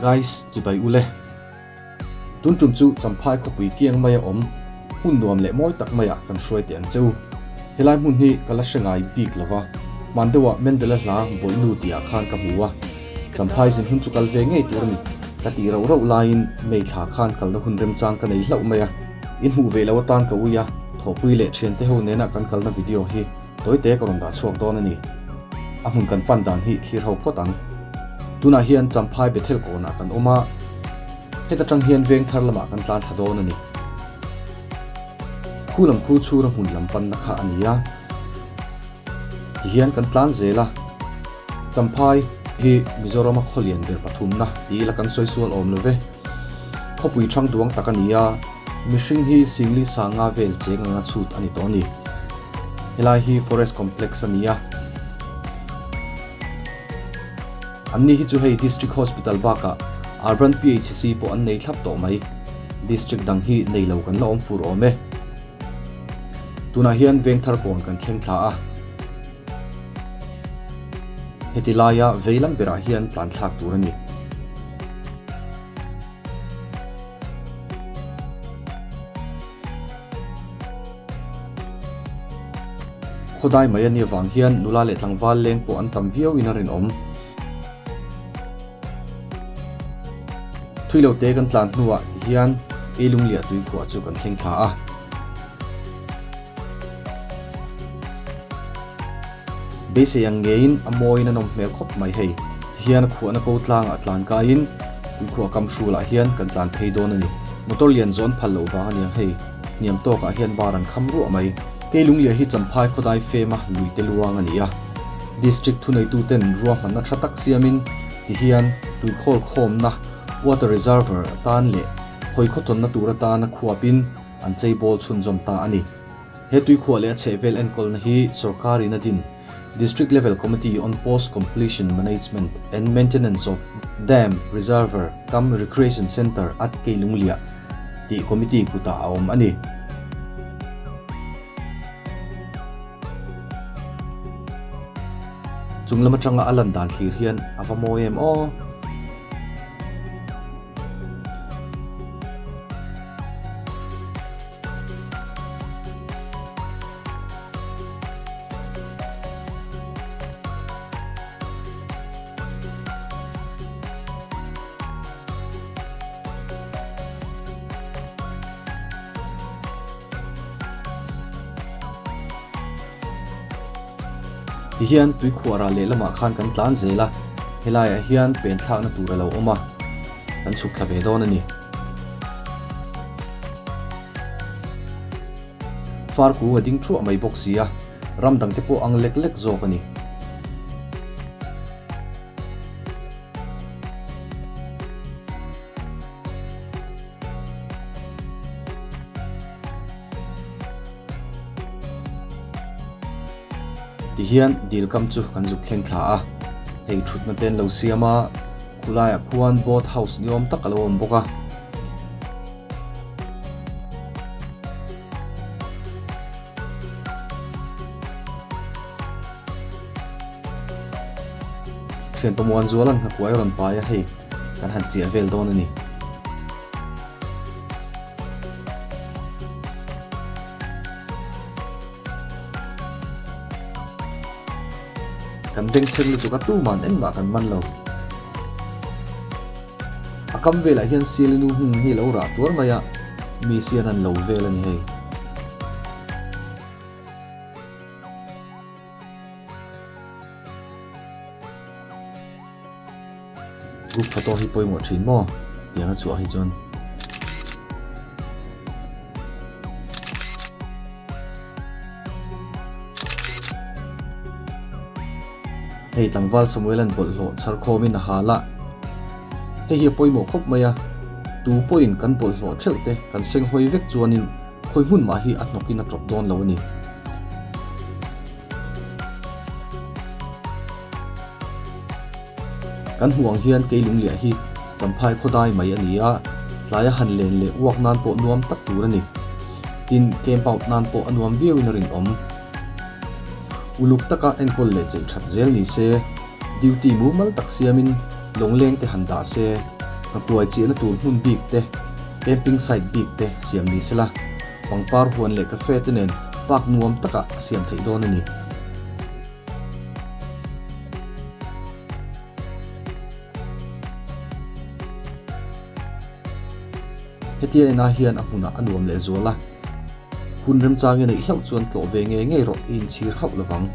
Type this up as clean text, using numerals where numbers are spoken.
Guys, chibai ule. Tun tum chu Champhai khawpui kiang maia awm hmun nuam leh mawi tak maiah kan hruai teh ang che u. Helai hmun hi ka la hre ngai bik lova, hman deuhah Mendela hla Bawihnu tihah khan ka hmu a. Champhai zin hun chu kal ve ngei tur a ni. Ka tih rauh rauh laiin May thla khan kalna hun remchang ka nei hlauh mai a. In hmuh ve lo atan ka ui a, thawhpui leh thiante ho nena kan kalna video hi tawite ka rawn dah chhuak dawn a ni. A hmun kan pan dan hi thlir ho phawt ang. Tunah hian Champhai Bethel kawnah kan awm a, heta tang hian veng thar lamah kan tlan thla dawn a ni. Khu lam khu chhura hmun lam panna kha a ni a. Tihian kan tlan zel a, Champhai hi Mizorama khawlian ber pathumna ti ila kan sawi sual awm lo ve. Khawpui thang duang tak a ni a, mihring hi Singli sanga vel cheng anga chhut a ni tawh a ni. Helai hi Forest Complex a ni a. Anni hi chu hei District Hospital bakah Urban PHC pawh an nei thlap tawh mai. District dang hi nei lo kan la awm fur awm e. Tunah hian Vengthar kawn kan thleng thla a. Heti laia vei lam berah hian tlan thlak tur a ni. Khawdai mai a nih avang hian nula leh tlangval leng pawh an tam viau in a rinawm. Thui lo te kan tlan hnuah hian Keilungliah tuikhuah chu kan thleng thla a. Beisei ang ngeiin a mawiin a nawm hmel khawp mai hei. Tihian a khuahna ko tlangah tlan kaiin tuikhuah kam hrulah hian kan tlan phei dawn a ni. Motor lian zawn phal loh vang a niang hei. Hniam tawkah hian bar an kham ruah mai. Keilungliah hi Champhai khawdai fema luite luang a ni a. District thuneituten ruahmanna tha tak siamin tihian tuikhawl khawmna, water reservoir, atan leh hawi khawtawnna tur atana khuapin an cheibawl chhunzawm ta a ni. He tuikhuah leh a chhehvel enkawlna hi sorkarin a din District Level Committee on Post Completion Management and Maintenance of Dam Reservoir cum Recreation Centre at Keilungliah tih committee kutah a awm a ni. Chung lam atanga a lan dan thlir hian a va mawi em aw. Tihian tuikhuah rah lehlamah khan kan tlan zel a, helaiah hian pen thlakna tur a lo awm a, kan chhuk thla ve dawn a ni. Far kung a ding thuah mai bawk si a, ram dangte pawh ang lek lek zawk a ni. Tihian dil kam chu kan zuk thleng thla a, hei thutna te an lo siam a, khulaiah khuan boat house ni awm tak a lo awm bawk a. Thian Pamuan Zuala'n nghakuai a rawn pai a, hei kan han chiah vel dawn a ni. Kan bengchheng lutuk a tuman engmah kan man lo. A kam velah hian Sialinu hung hi lo rah tuar mai a, mi sian an lo vel a ni hei. Group photo hi pawimawh thin maw? Tiang a chhuah hi chuan. Hei tlangval Samuel-a'n bawlhhlawh chhar khawmin a hal a, hei hi a pawimawh khawp mai a, tu pawhin kan bawlhhlawh theuh te kan seng hawi vek chuanin khawi hmun mah hi a hnawkin a tawp dawn lo a ni. Kan hmuh ang hian Keilungliah hi Champhai khawdai mai a ni a, tlaia han len leh uak nan pawh nuam tak tur a ni. Tin, camp out nan pawh a nuam viauin a rinawm. Uluk taka enkawl leh cheih that zel ni se, duty mumal tak siamin lawngleng te han dah se. Nghakuai chiahna tur hmun bik te, camping site bik te siam ni sela, pangpar huan leh cafe te nen park nuam takah a siam theih dawn a ni. Hetia enah hian a hmunah a nuam leh zual a, hun remchang i neih hlauh chuan tlawh ve ngei ngei rawh i inchhir hauh lovang.